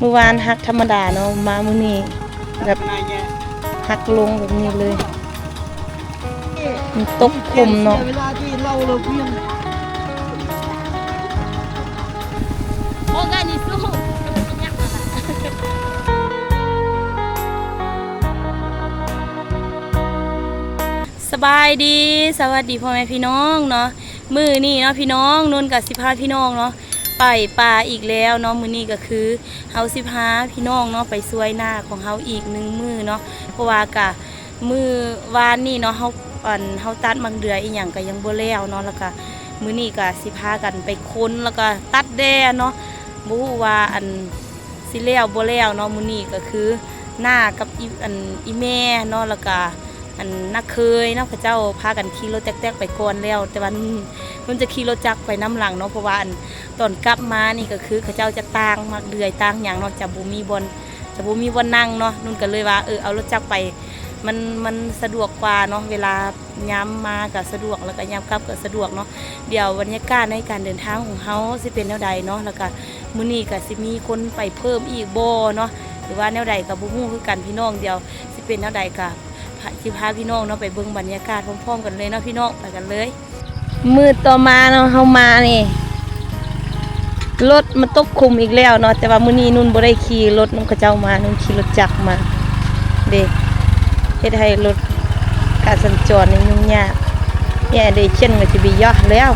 ມື້ວານຫັກທຳມະດາເນາະ ມາມື້ນີ້ແບບຫັກລົງແບບນີ້ເລີຍ ມັນຕົກຂຸມເນາະ. ສະບາຍດີ ສະຫວັດດີພໍ່ແມ່ພີ່ນ້ອງເນາະ. ມື້ນີ້ເນາະພີ່ນ້ອງ ນຸ່ນກະຊິພາພີ່ນ້ອງເນາະ ໄປປ່າອີກແລ້ວເນາະ. ມື້ນີ້ກະຄືເຮົາຊິພາພີ່ນ້ອງເນາະ ໄປຊ່ວຍໜ້າຂອງເຮົາອີກໜຶ່ງມື້ເນາະ ເພາະວ່າກະມື້ວານນີ້ເນາະ ເຮົາ ອັນ ເຮົາຕັດໝາກເດືອອີ່ຫຍັງກະຍັງບໍ່ແລ້ວເນາະ ແລ້ວກະມື້ນີ້ກະຊິພາກັນໄປຄົນ ແລ້ວກະຕັດແດ່ເນາະ ບໍ່ຮູ້ວ່າ ອັນ ຊິແລ້ວບໍ່ແລ້ວເນາະ. ມື້ນີ້ກະຄືໜ້າກັບອີ່ ອັນ ອີ່ແມ່ເນາະ ແລ້ວກະ ອັນ ນ້າເຂີຍເນາະ ເຂົາເຈົ້າພາກັນຂີ່ລົດແຕັກໆໄປກ່ອນແລ້ວ ແຕ່ວ່ານຸ່ນ ນຸ່ນຈະຂີ່ລົດຈັກໄປນຳຫຼັງເນາະ ເພາະວ່າ ອັນ ຕອນກັບມານີ້ກະຄືເຂົາເຈົ້າຈະຕ່າງໝາກເດືອຕ່າງຫຍັງເນາະ ຈະບໍ່ມີບ່ອນ ຈະບໍ່ມີບ່ອນນັ່ງເນາະ. ນຸ່ນກະເລີຍວ່າ ເອີ ເອົາລົດຈັກໄປ ມັນ ມັນສະດວກກວ່າເນາະ ເວລາຍາມມາກະສະດວກ ແລ້ວກະຍາມກັບກະສະດວກເນາະ. ດຽວບັນຍາກາດໃນການເດີນທາງຂອງເຮົາຊິເປັນແນວໃດເນາະ ແລ້ວກະມື້ນີ້ກະຊິມີຄົນໄປເພີ່ມອີກບໍ່ເນາະ ຫຼືວ່າແນວໃດກະບໍ່ຮູ້ຄືກັນພີ່ນ້ອງ. ດຽວຊິເປັນແນວໃດກະ ພາ ຊິພາພີ່ນ້ອງເນາະ ໄປເບິ່ງບັນຍາກາດພ້ອມໆກັນເລີຍເນາະພີ່ນ້ອງ ໄປກັນເລີຍ. ມື້ຕໍ່ມາເນາະ ເຮົາມານີ້ ລົດມາຕົກຂຸມອີກແລ້ວເນາະ ແຕ່ວ່າມື້ນີ້ນຸ່ນບໍ່ໄດ້ຂີ່ລົດນຳເຂົາເຈົ້າມາ ນຸ່ນຂີ່ລົດຈັກມາເດ້ ເຮັດໃຫ້ລົດການສັນຈອນນີ້ຫຍຸ້ງຍາກ. ແອເດເຄນກະຊິໄປຢາກແລ້ວ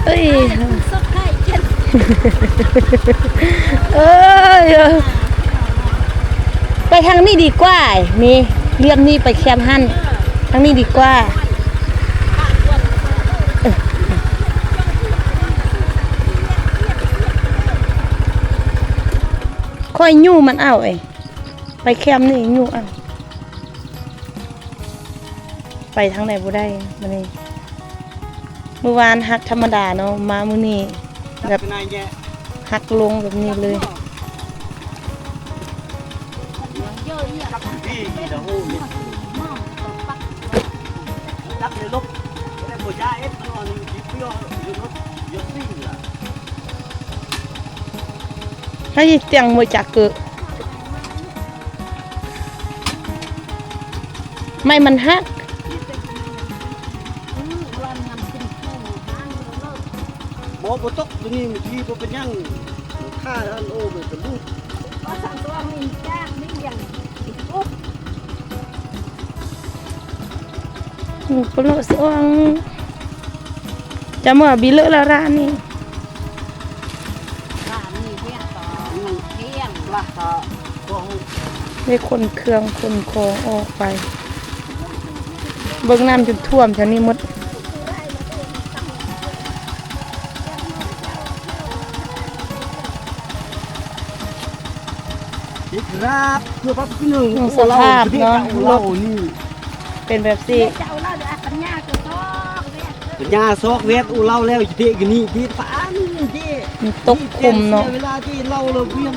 ເອີຍ ເອີຍ ໄປທາງນີ້ດີກວ່າ ນີ້ ລຽບນີ້ໄປແຄມຫັ້ນ ທາງນີ້ດີກວ່າ. ຂ້ອຍຍູ້ມັນເອົາ ເອີຍ ໄປແຄມນີ້ຍູ້ເອົາ. ໄປທາງໃດບໍ່ໄດ້ມື້ນີ້ ມື້ວານຫັກທຳມະດາເນາະ ມາມື້ນີ້ແບບຫັກລົງແບບນີ້ເລີຍ. ໃຫ້ຕຽງເມີຈາກເກີ ໄມ້ມັນຫັກ. ບໍ່ ບໍ່ຕົກ ຕົວນີ້ມັນດີ ບໍ່ເປັນຫຍັງ ຂ້າອັນໂອ ມັນກະຫຼຸດ ອືມ ປະໂລະສອງ ຈະເມື່ອບີເລີລາຣານີ້. ໄດ້ຂົນເຄື່ອງຂົນຂອງອອກໄປ ເບິ່ງນ້ຳຈົນຖ້ວມແຖວນີ້ໝົດ. ເຮັດລາບເພື່ອປັບກິນໜຶ່ງ ສະພາບເນາະ ລົດເປັນແບບນີ້. ປັນຍາຊອກແວດອູເລົ່າແລ້ວ ເຕະກະນີ້ ເຕະປານນີ້ ມັນຕົກຂຸມເນາະ ເວລາທີ່ເລົ່າແລ້ວວຽງ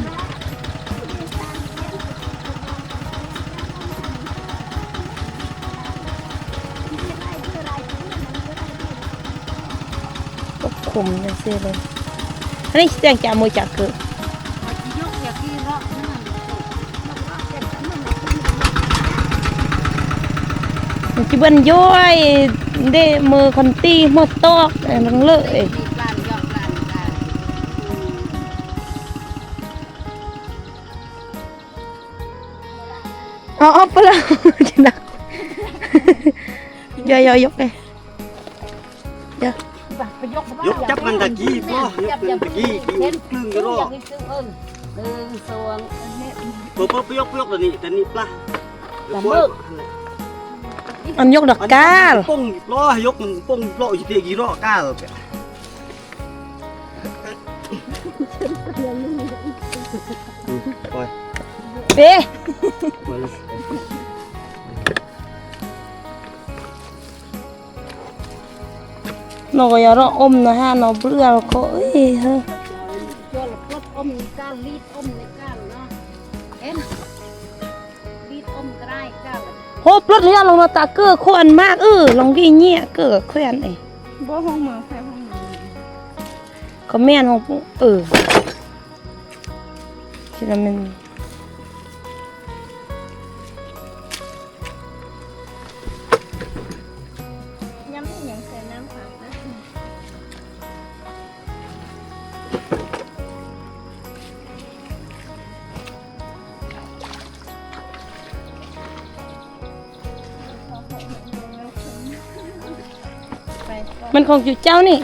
ຕົກຂຸມຈັ່ງຊີ້ເລີຍ. ອັນນີ້ຊິແຕ່ງຈາກມືຈາກເກີ ມັນຊິເບິ່ນຍ້ອຍເດ ມືຄອນຕີ ມືຕອກ ເອີ ທັງເລີຍ. ເອົາ ເອົາໄປແລ້ວ ຢ່າ ຢ່າຍົກເດ້. ຍົກຈັບມັນຕະກີ້ບໍ່? ຍົກຂຶ້ນຕະກີ້ ດຶງກະລໍ ເອີ ໜຶ່ງ ສອງ ເປີບ ເປີບ ຍົກ ຍົກ ຕອນນີ້ ຕອນນີ້ປະ ອັນຍົກດອກກາລ ປົງລໍ ຍົກມັນປົງລໍ ຊິເຕະກີ້ລໍກາລ. ອືມ ໂອ້ຍ ເປ ມາເລີຍ. ເນາະ ກະຢ່າເນາະ ອົມນະຮະເນາະ ເບື່ອລະກໍເອີຍເຮີ ໂຫ ປະເທດລາວລະຕາເກີແຂວນມາກ ເອີ ລອງກີ້ເນຍເກີແຂວນເອີຍ ບໍ່ ຫ້ອງມາ ໃຜຫ້ອງມາ ກໍແມ່ນຂອງ ເອີ ຄິດວ່າແມ່ນ ຍຳເຮັດຫຍັງໃສ່ນ້ຳຜັກນະ? ມັນຂອງຈຸເຈົ້ານີ້.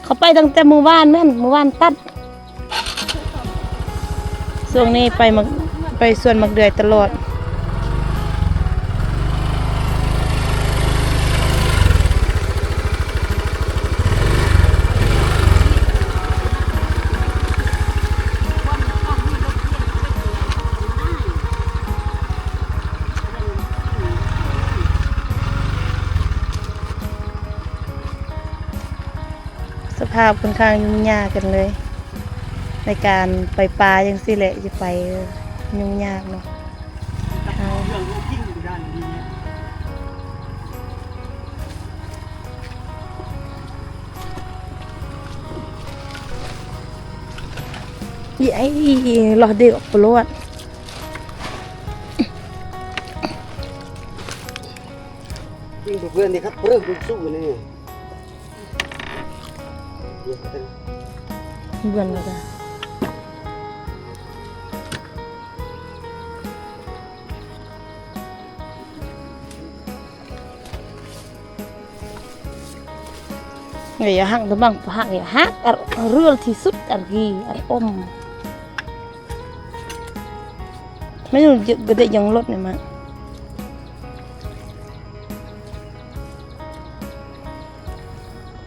ເຂົາໄປຕັ້ງແຕ່ມື້ວານແມ່ນ ມື້ວານຕັດ. ຊ່ວງນີ້ໄປໝາກ ໄປສວນໝາກເດືອຍຕະຫຼອດ. ສະພາບຂ້ອນຂ້າງຫຍຸ້ງຍາກກັນເລີຍ ໃນການໄປປ່າຈັ່ງຊີ້ແຫຼະ ຈະໄປຫຍຸ້ງຍາກເນາະ. ເອີຍ ລອດເດອອກປະໂລດ. ຍິງເພື່ອນນີ້ຄັບເປີ້ ເບິ່ງສູ້ນີ້ ເບື່ອນແລ້ວກະ ເອີຍ ຢ່າຫັກຕະບັງ ຫັກ ຢ່າຫັກ ອັນເຮືອທີ່ສຸດ ອັນກີ ອັນອົມ ແມ່ນຢູ່ ກໍໄດ້ຍັງລົດນີ້ມາ.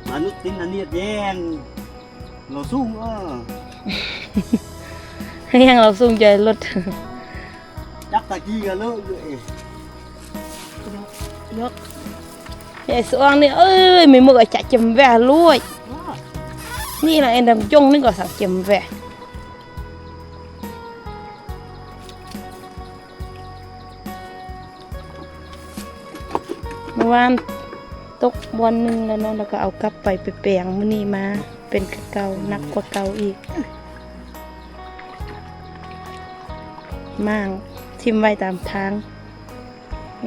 ມະນຸດຕິນອັນນີ້ແຍງ ເຮົາສູງ ເອີ ແຍງເຮົາສູງໃຈລົດ ຈັບຕາກີກັນເລີຍ ເອີ ຍົກ ເອີ ສອງນີ້ ເອີຍ ມີໝົດ ຈະເຈັມແວະລວຍ ນີ້ລະ ເອັນດຳຈົງນີ້ກໍສັງເຈັມແວະ. ເມື່ອວານຕົກບ່ອນໜຶ່ງແລ້ວເນາະ ແລ້ວກໍເອົາກັບໄປ ໄປແປງ ມື້ນີ້ມາເປັນຄືເກົ່າ ໜັກກວ່າເກົ່າອີກ. ມ້າງຖິ້ມໄວ້ຕາມທາງ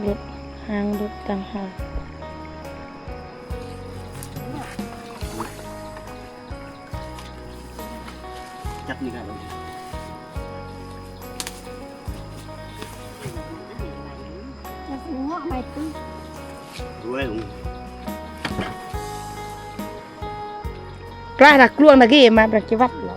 ລົດ ຮາງລົດຕ່າງຫາກ. ຈັບນີ້ກໍໄດ້ ດ້ວຍ ປາດາກລວງນະເກ ມາປະຕິວັດລະ.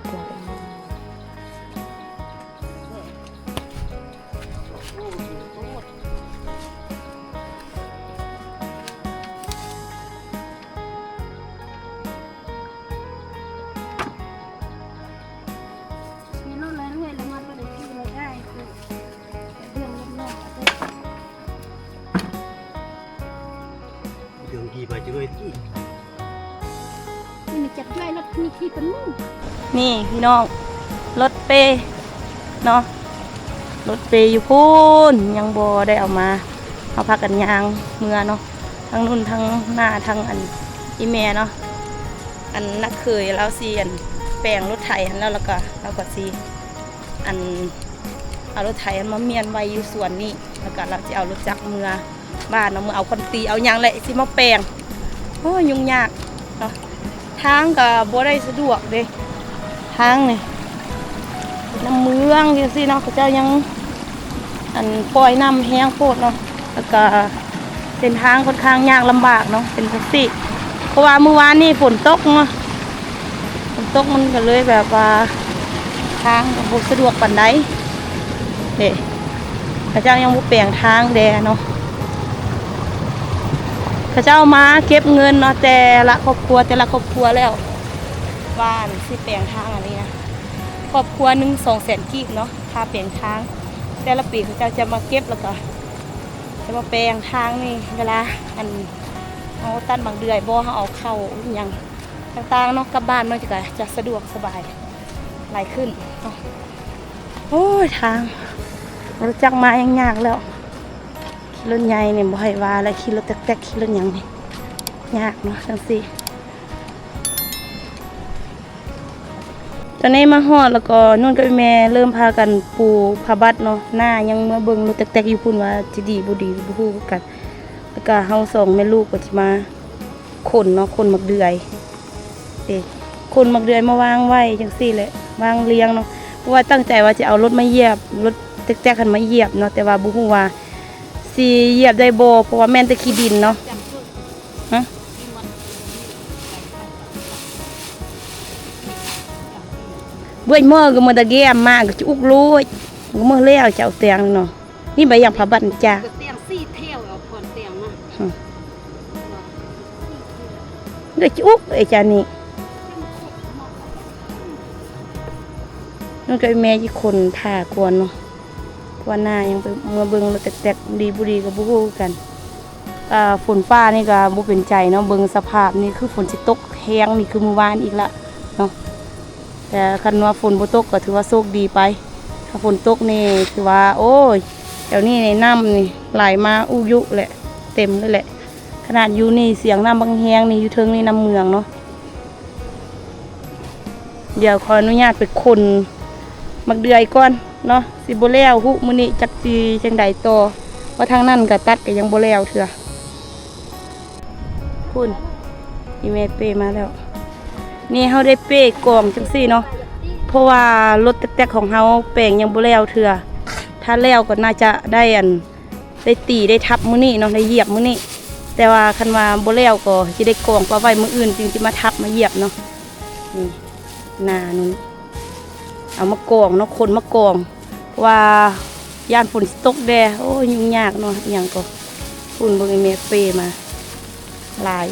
ເລື່ອງດີໄປຈະດ້ວຍຕິ ນີ້ຈັກໄດ້ລົດນີ້ຂີ່ເປັນໝູ່. ນີ້ພີ່ນ້ອງ ລົດເປເນາະ ລົດເປຢູ່ພຸ້ນ ຍັງບໍ່ໄດ້ເອົາມາ ເຮົາພາກັນຍ່າງເມືອເນາະ ທັງນຸ່ນ ທັງນ້າ ທັງອັນ ອີ່ແມ່ເນາະ ອັນນັກເຂີຍລາວຊິອັນແປງລົດໄຖຫັ້ນແລ້ວ ແລ້ວກໍລາວກໍຊິອັນເອົາລົດໄຖຫັ້ນມາມ້ຽນໄວ້ຢູ່ສວນນີ້ ແລ້ວກໍລາວຊິເອົາລົດຈັກເມືອ ບ້ານເນາະ ເມືອເອົາຄອນຕີເອົາຫຍັງແຫຼະ ຊິມາແປງ. ໂອ້ຍ ຫຍຸ້ງຍາກເນາະ ທາງກໍບໍ່ໄດ້ສະດວກເດ້ ທາງນີ້ ນ້ຳເມືອງຈັ່ງຊີ້ເນາະ ເຂົາເຈົ້າຍັງ ອັນ ປ່ອຍນ້ຳແຮງໂພດເນາະ ແລ້ວກໍເສັ້ນທາງຂ້ອນຂ້າງຍາກລຳບາກເນາະ ເປັນຈັ່ງຊີ້ ເພາະວ່າມື້ວານນີ້ຝົນຕົກເນາະ. ຝົນຕົກມັນກໍເລີຍແບບວ່າທາງກໍບໍ່ສະດວກປານໃດເດ້ ເຂົາເຈົ້າຍັງບໍ່ແປງທາງແດ່ເນາະ ເຂົາເຈົ້າມາເກັບເງິນເນາະ ແຕ່ລະຄອບຄົວ ແຕ່ລະຄອບຄົວແລ້ວ ວ່າອັນຊິແປງທາງອັນນີ້ນະ ຄອບຄົວໜຶ່ງສອງແສນກີບເນາະ ຄ່າແປງທາງ ແຕ່ລະປີເຂົາເຈົ້າຈະມາເກັບ ແລ້ວກໍຈະມາແປງທາງນີ້ ເວລາອັນເຮົາຕັດໝາກເດືອຍບໍ່ ເຮົາເອົາເຂົ້າອີ່ຫຍັງ ຕ່າງໆເນາະ ກັບບ້ານມັນກໍຈະສະດວກສະບາຍຫຼາຍຂຶ້ນເນາະ. ໂອ້ຍ ທາງ ລົດຈັກມາຍັງຍາກແລ້ວ ເ ຂີ່ລົດໃຫຍ່ນີ້ບໍ່ໃຫ້ວ່າແລ້ວ ຂີ່ລົດແຕັກໆ ຂີ່ລົດຫຍັງນີ້ຍາກເນາະ ຈັ່ງຊີ້. ຕອນນີ້ມາຮອດແລ້ວກໍ ນຸ່ນກັບອີ່ແມ່ເລີ່ມພາກັນປູຜ້າບັດເນາະ. ນ້າຍັງເມືອເບິ່ງລົດແຕັກໆຢູ່ພຸ້ນ ວ່າຊິດີບໍ່ດີບໍ່ຮູ້ຄືກັນ. ແລ້ວກໍເຮົາສອງແມ່ລູກກໍຊິມາຂົນເນາະ ຂົນໝາກເດືອຍເດ້ ຂົນໝາກເດືອຍມາວາງໄວ້ຈັ່ງຊີ້ແຫຼະ ວາງລຽງເນາະ. ເພາະວ່າຕັ້ງໃຈວ່າຈະເອົາລົດມາຢຽບ ລົດແຕັກໆຫັ້ນມາຢຽບເນາະ ແຕ່ວ່າບໍ່ຮູ້ວ່າຊິຢຽບໄດ້ບໍ່ ເພາະວ່າແມ່ນແຕ່ຂີ້ດິນເນາະ. ຮະ ເບິ່ງເມີກໍເມີແຕ່ແກ້ມມາກໍຈະອຸກໂລດ ກໍເມີແລ້ວເຈົ້າແຕງເນາະ. ນີ້ໃບຢາງພາບັດນະຈ້າ ແຕງສີ່ແຖວ ເອົາຄອນແຕງມາ ຮະ ກໍຈະອຸກເອີຍຈ້ານີ້. ນັ້ນກໍແມ່ຊິຂົນຖ້າກ່ອນເນາະ ເພາະວ່ານ້າຍັງໄປເມືອເບິ່ງລົດແຕັກໆ ດີບໍ່ດີກໍບໍ່ຮູ້ຄືກັນ. ອ່າ ຝົນຟ້ານີ້ກໍບໍ່ເປັນໃຈເນາະ ເບິ່ງສະພາບນີ້ຄືຝົນຊິຕົກແຮງນີ້ຄືມື້ວານອີກລະເນາະ. ແຕ່ຄັນວ່າຝົນບໍ່ຕົກກໍຖືວ່າໂຊກດີໄປ. ຖ້າຝົນຕົກນີ້ຖືວ່າ ໂອ້ຍ ແຖວນີ້ນີ້ນ້ຳນີ້ໄຫຼມາອຸຍຸແຫຼະ ເຕັມເລີຍແຫຼະ. ຂະໜາດຢູ່ນີ້ສຽງນ້ຳບັກແຮງນີ້ ຢູ່ເທິງນີ້ນ້ຳເມືອງເນາະ. ດຽວຂໍອະນຸຍາດໄປຂົນໝາກເດືອຍກ່ອນເນາະ ຊິບໍ່ແລ້ວຮຸມື້ນີ້ຈັກຊິຈັ່ງໃດຕໍ່ ເພາະທາງນັ້ນກໍຕັດກໍຍັງບໍ່ແລ້ວເທື່ອ. ພຸ້ນ ອີ່ແມ່ເປ້ມາແລ້ວ. ນີ້ເຮົາໄດ້ເປ້ກອງຈັ່ງຊີ້ເນາະ ເພາະວ່າລົດແຕັກໆຂອງເຮົາແປງຍັງບໍ່ແລ້ວເທື່ອ. ຖ້າແລ້ວກໍໜ້າຈະໄດ້ ອັນ ໄດ້ຕີໄດ້ທັບມື້ນີ້ເນາະ ໄດ້ຢຽບມື້ນີ້. ແຕ່ວ່າຄັນວ່າບໍ່ແລ້ວກໍຊິໄດ້ກອງປະໄວ້ມື້ອື່ນຈຶ່ງຊິມາທັບມາຢຽບເນາະ. ນີ້ ໜ້ານັ້ນ ເອົາມາກອງເນາະ ຂົນມາກອງ ເພາະວ່າຢ້ານຝົນຊິຕົກແດ່. ໂອ້ຍ ຫຍຸ້ງຍາກເນາະ ອີ່ຫຍັງກໍ ພຸ້ນ ເບິ່ງອີ່ແມ່ເປ້ມາຫຼາຍ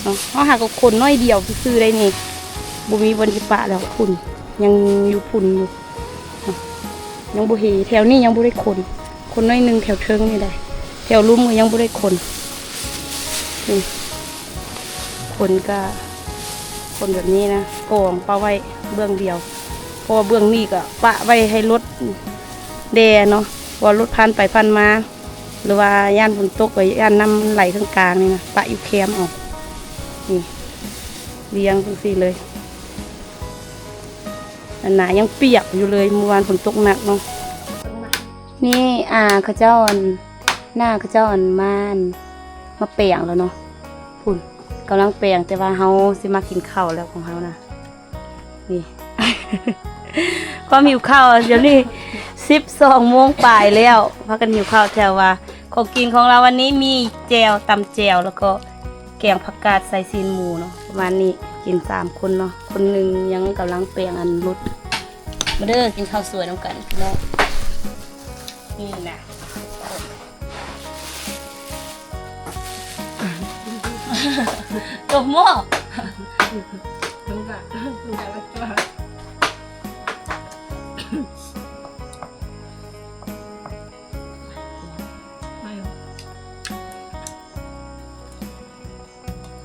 ເນາະ. ເຮົາຫາກໍຂົນໜ້ອຍດຽວຊື່ໆໄດ໋ນີ້ ບໍ່ມີບ່ອນຊິປະແລ້ວ ພຸ້ນ ຍັງຢູ່ພຸ້ນຢູ່ ຍັງບໍ່ເຫ ແຖວນີ້ຍັງບໍ່ໄດ້ຂົນ ຂົນໜ້ອຍໜຶ່ງແຖວເທິງນີ້ໄດ໋ ແຖວລຸ່ມກໍຍັງບໍ່ໄດ້ຂົນ. ນີ້ ຂົນກະ ຂົນແບບນີ້ນະ ກອງປະໄວ້ເບື້ອງດຽວ ເພາະວ່າເບື້ອງນີ້ກະປະໄວ້ໃຫ້ລົດແດ່ເນາະ ເພາະວ່າລົດຜ່ານໄປຜ່ານມາ ຫຼືວ່າຢ້ານຝົນຕົກ ກໍຢ້ານນ້ຳມັນໄຫຼເທິງກາງນີ້ນະ ປະຢູ່ແຄມເອົາ. ນີ້ ລຽງຈັ່ງຊີ້ເລີຍ. ອັນນາຍັງປຽກຢູ່ເລີຍ ມື້ວານຝົນຕົກໜັກເນາະ. ນີ້ ອາ ເຂົາເຈົ້າ ອັນ ນ້າເຂົາເຈົ້າ ອັນ ມາ ອັນ ມາແປງແລ້ວເນາະ. ພຸ້ນ ກຳລັງແປງ ແຕ່ວ່າເຮົາຊິມາກິນເຂົ້າແລ້ວຂອງເຮົານະ. ນີ້ ຄວາມຫິວເຂົ້າ ດຽວນີ້ສິບສອງໂມງປາຍແລ້ວ ພາກັນຫິວເຂົ້າ. ແຕ່ວ່າຂອງກິນຂອງລາວວັນນີ້ມີແຈ່ວ ຕຳແຈ່ວ ແລ້ວກໍ ແກງຜັກກາດໃສ່ຊີ້ນໝູເນາະ ປະມານນີ້. ກິນສາມຄົນເນາະ ຄົນໜຶ່ງຍັງກຳລັງແປງອັນລົດ. ມາເດີ ກິນເຂົ້າສວຍນຳກັນພີ່ນ້ອງ. ນີ້ນະ ຕົກໝໍ້.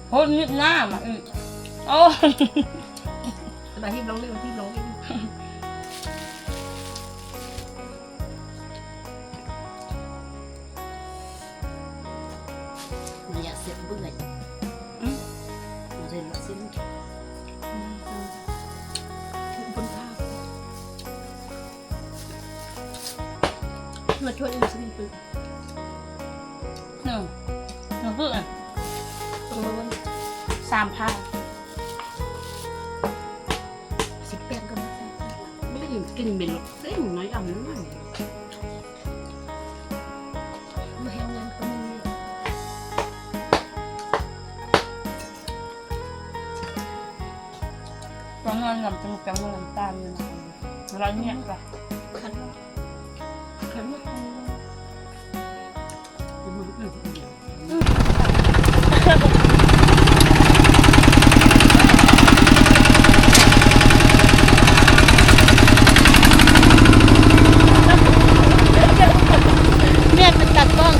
ໂພດນິດໜ້າມາອີກ. ໂອ້ ສະບາຍ ຮີບລົງເດ້ ຮີບລົງເດ້. ມັນຢາກເສຍເບື່ອຍ. ອືມ ມາເລີຍລູກຊິ້ນ. ອືມ ອືມ ຄົນພາບ ມາຊ່ວຍອີກຊິ້ນ. ໜຶ່ງ ໜຶ່ງຄື ສາມພັນ ສິບແປດກໍບໍ່ໄດ້ກິນເປັນເສັ້ນນ້ອຍອຳນັ້ນ ບໍ່ແຮງງານປານນີ້. ຕອນນອນນຳ ຈັ່ງ ຈັ່ງນ້ຳຕານຢູ່ນະ ລະງຽບລະ ຄັນ ຄັນ ແມ່ເປັນຕາກ້ອງ.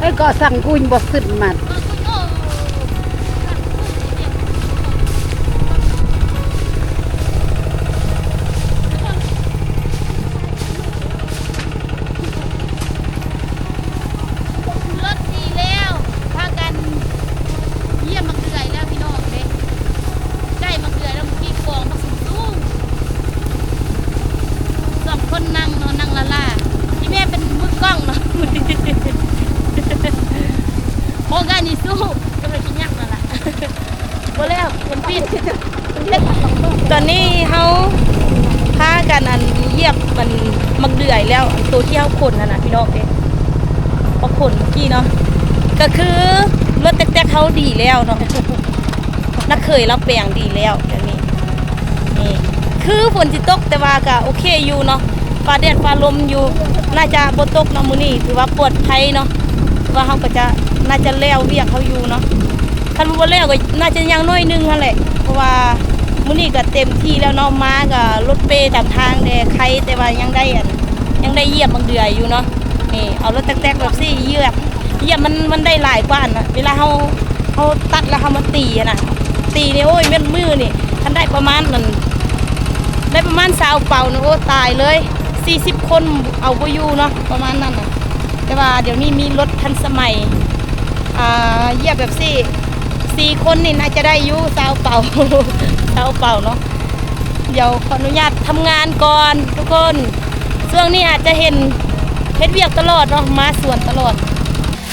ເອີ ກໍສັ່ງກຸ້ຍບໍ່ຂຶ້ນມາ. ນັ່ງເນາະ ນັ່ງລ້າໆ ອີແມ່ເປັນມືກ້ອງເນາະ ໂອການິສຸ ກຳລັງຊິຍັບຫັ້ນລະ ບໍ່ແລ້ວ ມັນປິດ. ຕອນນີ້ເຮົາພາກັນ ອັນ ຢຽບ ອັນ ໝາກເດືອຍແລ້ວ ອັນໂຕທີ່ເຮົາຂົນຫັ້ນນະ ພີ່ນ້ອງເອີຍ ພໍຂົນເມື່ອກີ້ເນາະ ກະຄືລົດແຕັກໆເຮົາດີແລ້ວເນາະ ນ້າເຂີຍລາວແປງດີແລ້ວດຽວນີ້. ນີ້ ຄືຝົນຊິຕົກ ແຕ່ວ່າກະໂອເຄຢູ່ເນາະ ຟ້າແດດຟ້າລົມຢູ່ ໜ້າຈະບໍ່ຕົກເນາະ ມື້ນີ້ຖືວ່າປອດໄພເນາະ ວ່າເຮົາກະຈະ ໜ້າຈະແລ້ວວຽກເຮົາຢູ່ເນາະ. ຄັນບໍ່ແລ້ວກໍໜ້າຈະຍັງໜ້ອຍໜຶ່ງຫັ້ນແຫຼະ ເພາະວ່າມື້ນີ້ກໍເຕັມທີ່ແລ້ວເນາະ ມາກໍລົດເປຕາມທາງແດ່ ໄຄແຕ່ວ່າຍັງໄດ້ອັນ ຍັງໄດ້ຢຽບໝາກເດືອຍຢູ່ເນາະ. ນີ້ ເອົາລົດແຕັກໆແບບຊີ້ຢຽບ ຢຽບມັນ ມັນໄດ້ຫຼາຍກວ່າອັນນະ ເວລາເຮົາ ເຮົາຕັດແລ້ວເຮົາມາຕີຫັ້ນນະ ຕີນີ້ ໂອ້ຍ ເມັດມືນີ້ ຄັນໄດ້ປະມານນັ້ນ ໄດ້ປະມານຊາວເປົານີ້ ໂອ້ ຕາຍເລີຍ ສີ່ສິບຄົນເອົາບໍ່ຢູ່ເນາະ ປະມານນັ້ນນະ. ແຕ່ວ່າດຽວນີ້ມີລົດທັນສະໄໝ ອ່າ ຢຽບແບບຊີ້ ສີ່ຄົນນີ້ໜ້າຈະໄດ້ຢູ່ຊາວເປົາ ຊາວເປົາເນາະ. ດຽວຂໍອະນຸຍາດທຳງານກ່ອນທຸກຄົນ ຊ່ວງນີ້ອາດຈະເຫັນເຮັດວຽກຕະຫຼອດເນາະ ມາສວນຕະຫຼອດ.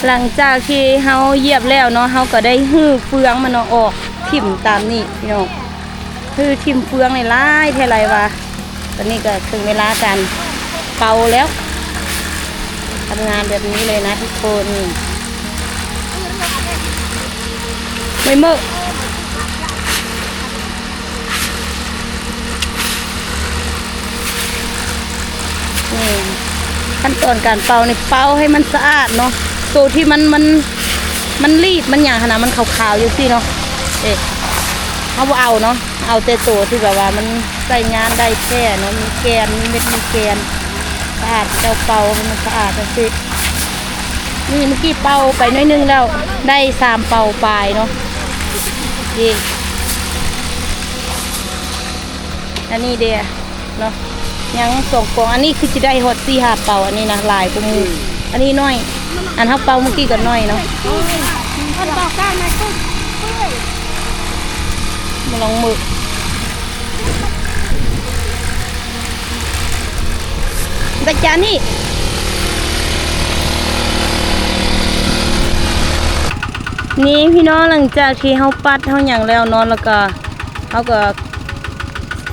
ຫຼັງຈາກທີ່ເຮົາຢຽບແລ້ວເນາະ ເຮົາກໍໄດ້ຮື້ເຟືອງມັນເນາະ ອອກ ຖິ້ມຕາມນີ້ພີ່ນ້ອງ ຮື້ຖິ້ມເຟືອງນີ້ຫຼາຍແທ້ຫຼາຍວ່າ. ຕອນນີ້ກໍເຖິງເວລາການເປົ່າແລ້ວ ທຳງານແບບນີ້ເລີຍນະທຸກຄົນ ເມື່ອຍເມີ້. ນີ້ ຂັ້ນຕອນການເປົ່ານີ້ ເປົ່າໃຫ້ມັນສະອາດເນາະ ໂຕທີ່ມັນ ມັນ ມັນລີບມັນຫຍັງຫັ້ນນະ ມັນຂາວໆຢູ່ຊີ້ເນາະ ເອ ເຮົາບໍ່ເອົາເນາະ ເອົາແຕ່ໂຕທີ່ແບບວ່າມັນໃຊ້ງານໄດ້ແທ້ເນາະ ມີແກ່ນ ມີເມັດ ມີແກ່ນ ສະອາດ ເຈົ້າເປົ່າໃຫ້ມັນສະອາດຈັ່ງຊີ້. ນີ້ເມື່ອກີ້ເປົ່າໄປໜ້ອຍໜຶ່ງແລ້ວ ໄດ້ສາມເປົາປາຍເນາະ ນີ້ ອັນນີ້ເດ ເນາະ ຍັງສອງກອງ ອັນນີ້ຄືຊິໄດ້ຮອດສີ່ຫ້າເປົາ ອັນນີ້ນະ ຫຼາຍກວ່າໝູ່ ອັນນີ້ໜ້ອຍ ອັນເຮົາເປົ່າເມື່ອກີ້ກໍໜ້ອຍເນາະ ມາລອງເບິ່ງ ບັດຈານີ້ ນີ້ພີ່ນ້ອງ ຫຼັງຈາກທີ່ເຮົາປັດເຮົາຫຍັງແລ້ວເນາະ ແລ້ວກະ ເຮົາກໍ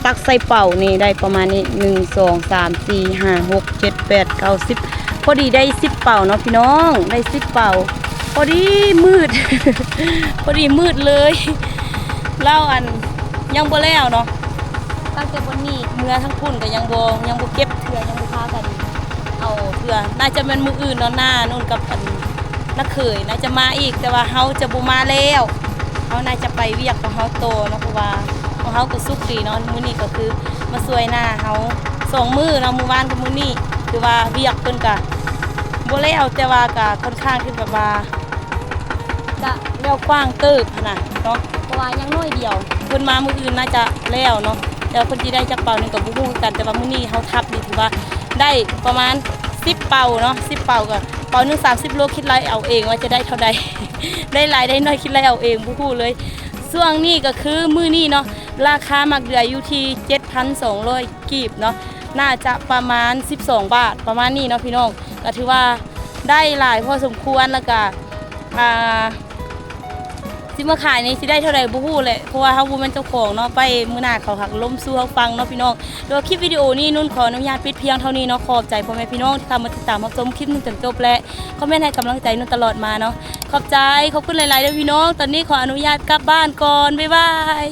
ຕັກໃສ່ເປົານີ້ໄດ້ປະມານນີ້ ໜຶ່ງ ສອງ ສາມ ສີ່ ຫ້າ ຫົກ ເຈັດ ແປດ ເກົ້າ ສິບ ພໍດີໄດ້ສິບເປົາເນາະພີ່ນ້ອງ ໄດ້ສິບເປົາ ພໍດີມືດ ພໍດີມືດເລີຍ ແລ້ວອັນ ຍັງບໍ່ແລ້ວເນາະ ຕັ້ງແຕ່ບ່ອນນີ້ເມືອທາງພຸ້ນກໍຍັງບໍ່ ຍັງບໍ່ເກັບເທື່ອ ຍັງບໍ່ພາກັນເອົາເທື່ອ ໜ້າຈະແມ່ນມື້ອື່ນເນາະ ນ້ານຸ່ນກັບອັນ ນ້າເຂີຍໜ້າຈະມາອີກ ແຕ່ວ່າເຮົາຈະບໍ່ມາແລ້ວ ເຮົາໜ້າຈະໄປວຽກຂອງເຮົາຕໍ່ເນາະ ເພາະວ່າຂອງເຮົາກໍສຸກດີເນາະ ມື້ນີ້ກໍຄືມາຊ່ວຍນ້າເຮົາສອງມື້ເນາະ ມື້ວານກັບມື້ນີ້ ຖືວ່າວຽກເພິ່ນກະບໍ່ແລ້ວ ແຕ່ວ່າກະຄ່ອນຂ້າງທີ່ແບບວ່າ ກະແລ້ວກວ້າງເຕີບຫັ້ນນະເນາະ ເພາະວ່າຍັງໜ້ອຍດຽວ ເພິ່ນມາມື້ອື່ນໜ້າຈະແລ້ວເນາະ ແຕ່ວ່າເພິ່ນຊິໄດ້ຈັກເປົານີ້ກໍບໍ່ຮູ້ຄືກັນ ແຕ່ວ່າມື້ນີ້ເຮົາທັບນີ້ຖືວ່າໄດ້ປະມານສິບເປົາເນາະ ສິບເປົາ ກໍເປົາໜຶ່ງສາມສິບໂລ ຄິດໄລ່ເອົາເອງວ່າຈະໄດ້ເທົ່າໃດ ໄດ້ຫຼາຍໄດ້ໜ້ອຍ ຄິດໄລ່ເອົາເອງ ບໍ່ຮູ້ເລີຍ. ຊ່ວງນີ້ກໍຄືມື້ນີ້ເນາະ ລາຄາໝາກເດືອຍຢູ່ທີ່ເຈັດພັນສອງຮ້ອຍກີບເນາະ ໜ້າຈະປະມານສິບສອງບາດ ປະມານນີ້ເນາະພີ່ນ້ອງ ກໍຖືວ່າໄດ້ຫຼາຍພໍສົມຄວນ ແລ້ວກະ ອ່າ ຊິມາຂາຍນີ້ຊິໄດ້ເທົ່າໃດບໍ່ຮູ້ແຫຼະ ເພາະວ່າເຮົາບໍ່ແມ່ນເຈົ້າຂອງເນາະ ໄປມື້ໜ້າເຂົາຫາກລົມສູ່ເຮົາຟັງເນາະພີ່ນ້ອງ. ແຕ່ວ່າຄລິບວິດີໂອນີ້ນຸ່ນຂໍອະນຸຍາດປິດພຽງເທົ່ານີ້ເນາະ. ຂອບໃຈພໍ່ແມ່ພີ່ນ້ອງທີ່ເຂົ້າມາຕິດຕາມຮັບຊົມຄລິບນຸ່ນຈົນຈົບ ແລະ ຄອມເມັນໃຫ້ກຳລັງໃຈນຸ່ນຕະຫຼອດມາເນາະ. ຂອບໃຈ ຂອບຄຸນຫຼາຍໆເດີພີ່ນ້ອງ. ຕອນນີ້ຂໍອະນຸຍາດກັບບ້ານກ່ອນ ບາຍບາຍ.